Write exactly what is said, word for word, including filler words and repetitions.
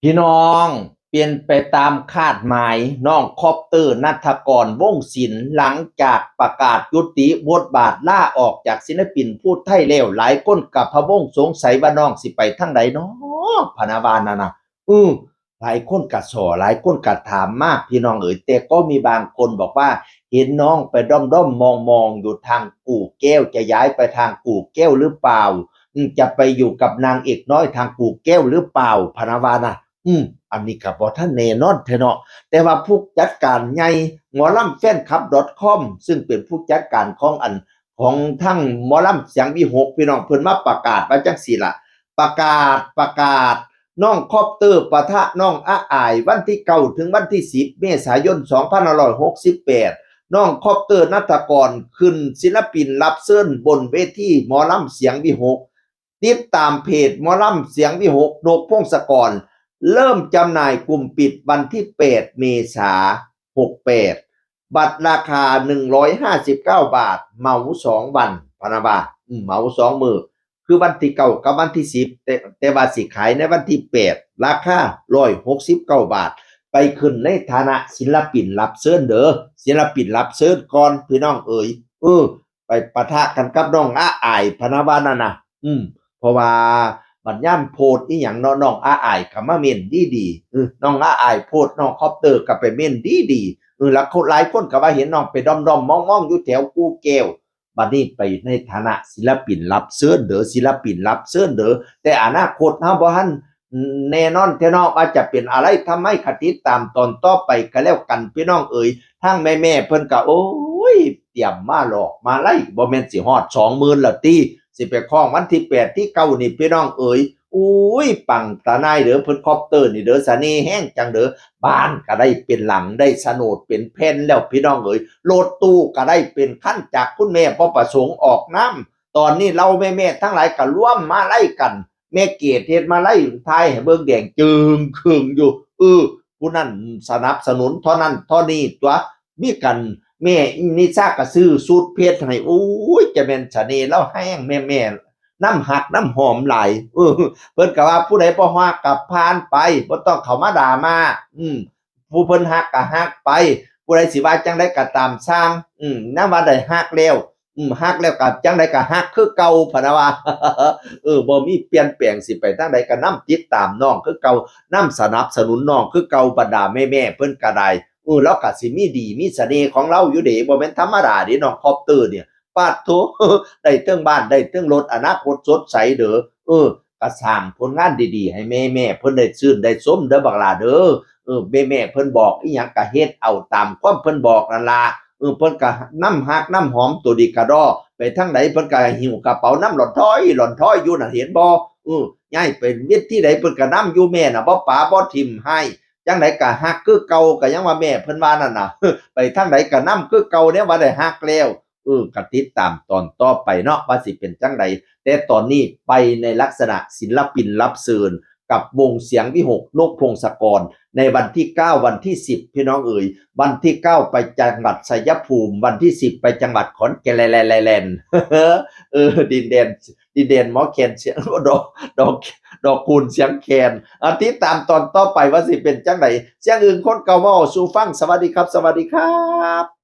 พี่น้อง เป็นไปตามคาดหมาย น้องคอปเตอร์ ณัฐกร วงศ์ศิลป์ หลังจากประกาศยุติบทบาทลาออกจากศิลปินผู้ไทยแล้ว หลายคนก็พะวงสงสัยว่าน้องสิไปทางใดน้อ พะนะว่านั่นน่ะ อือ หลายคนก็ส่อ หลายคนก็ถามมา พี่น้องเอ๋ย แต่ก็มีบางคนบอกว่า เห็นน้องไปด้อมๆมองๆอยู่ทางกู่แก้ว จะย้ายไปทางกู่แก้วหรือเปล่า อืม จะไปอยู่กับนางเอกน้อยทางกู่แก้วหรือเปล่า พะนะว่าน่ะ อืม อันนี้ก็บ่ทันแน่นอนแท้เนาะ แต่ว่าผู้จัดการใหญ่ หมอลำแฟนคลับ .com ซึ่งเป็นผู้จัดการของอัน ของทั้งหมอลำเสียงวิหก พี่น้อง เพิ่นมาประกาศว่าจังซี่ล่ะ ประกาศ ประกาศ น้องคอปเตอร์ ปะทะน้องอาอาย วันที่เก้าถึงวันที่สิบเมษายน สองพันห้าร้อยหกสิบแปด น้องคอปเตอร์ ณัฐกร ขึ้นศิลปินรับเชิญบนเวทีหมอลำเสียงวิหก ติดตามเพจหมอลำเสียงวิหก นกพงศกร เริ่มจำหน่ายกลุ่มปิดวันที่แปดเมษา หกแปด บัตรราคาหนึ่งร้อยห้าสิบเก้าบาท เหมาสองวัน พะนะว่า อืม เหมาสองมื้อ คือวันที่เก้ากับวันที่สิบ แต่ แต่ว่าสิขายในวันที่แปด ราคาร้อยหกสิบเก้าบาท ไปขึ้นในฐานะศิลปินรับเชิญเด้อ ศิลปินรับเชิญก่อน พี่น้องเอ๋ย เออ ไปปะทะกันกับน้องอาอาย พะนะว่านั่นน่ะ อืม เพราะว่าบัดยามโพสต์อีหยังเนาะ น้องอาอายก็มาเม้นดีๆ เออ น้องอาอายโพสต์ น้องคอปเตอร์ก็ไปเม้นดีๆ เออ แล้วคน หลายคนก็ว่าเห็นน้องไปด้อมๆมองๆอยู่แถวกู่แก้ว บัดนี้ไปในฐานะศิลปินรับเชิญเด้อ ศิลปินรับเชิญเด้อ แต่อนาคตเฮาบ่ทันแน่นอนแท้เนาะว่าจะเป็นอะไร ทำไม ก็ติดตามตอนต่อไปก็แล้วกัน พี่น้องเอ๋ย ทางแม่ๆเพิ่นก็ โอ้ย เตรียมมาหลอกมาไล่ บ่แม่นสิฮอดสองหมื่นแล้วติ สิไปคล้องวันที่แปดที่เก้านี่ พี่น้องเอ๋ย อุ้ย ปังตาหน่ายเด้อ เพิ่นคอปเตอร์นี่เด้อ เสน่ห์แฮงจังเด้อ บ้านก็ได้เป็นหลัง ได้โฉนดเป็นแผ่นแล้ว พี่น้องเอ๋ย รถตู้ก็ได้เป็นคันจากคุณแม่บ่ประสงค์ออกนาม ตอนนี้เหล่าแม่ๆทั้งหลายก็รวมมาลัยกัน แม่เกดเฮ็ดมาลัยถ่ายให้เบิ่งแดงจึ่งครึ่งอยู่ เออ ผู้นั้นสนับสนุนเท่านั้นเท่านี้ตั๊ว มีกัน แม่นิชาก็ซื้อสูตรเพชรให้ โอ้ย จะแม่นเสน่ห์ลาวแฮง แม่ๆนำฮักนำหอมหลาย เออ เพิ่นก็ว่าผู้ใดบ่ฮักก็ผ่านไป บ่ต้องเข้ามาด่ามา อืม ผู้เพิ่นฮักก็ฮักไป ผู้ใดสิว่าจังใดก็ตามซ่าง อืม นำว่าได้ฮักแล้ว อืม ฮักแล้วก็จังใดก็ฮักคือเก่า พะนะว่า เออ บ่มีเปลี่ยนแปลง สิไปทางใดก็นำติดตามน้องคือเก่า นำสนับสนุนน้องคือเก่า บรรดาแม่ๆเพิ่นก็ได้ เออ ลาวก็สิมีดีมีเสน่ห์ของลาวอยู่เด้ บ่แม่นธรรมดาเด้ น้องคอปเตอร์เนี่ย ปาดโธ่ ได้เทิงบ้าน ได้เทิงรถ อนาคตสดใสเด้อ เออ ก็สร้างผลงานดีๆให้แม่ๆเพิ่นได้ชื่นได้ชมเด้อบักหล่าเด้อ เออ แม่ๆเพิ่นบอกอีหยังก็เฮ็ดเอาตามความเพิ่นบอกนั่นล่ะ เออ เพิ่นก็นำฮักนำหอมตัวดีกะดอ ไปทางใดเพิ่นก็หิ้วกระเป๋านำหล่อนถ้อยหล่อนถ้อยอยู่น่ะ เห็นบ่ เออ ย้ายไปเวทีใดเพิ่นก็นำอยู่ แม่น่ะบ่ป๋าบ่ถิ่มให้ จังใดก็ฮักคือเก่า ก็ยังว่าแม่เพิ่นว่านั่นน่ะ ไปทางใดก็นำคือเก่า แนวว่าได้ฮักแล้ว เออ ก็ติดตามตอนต่อไปเนาะ ว่าสิเป็นจังใด แต่ตอนนี้ไปในลักษณะศิลปินรับเชิญกับวงเสียงวิหก นกพงศกร ในวันที่เก้า วันที่สิบ พี่น้องเอ๋ย วันที่เก้าไปจังหวัดชัยภูมิ วันที่สิบไปจังหวัดขอนแก่น เออ ดินแดน ดินแดนหมอแคนเสียง ดอก ดอก ดอกคูณเสียงแคน อ่ะ ติดตามตอนต่อไปว่าสิเป็นจังใด เสียงอื่นคนเก่ามาเว้าสู่ฟัง สวัสดีครับ สวัสดีครับ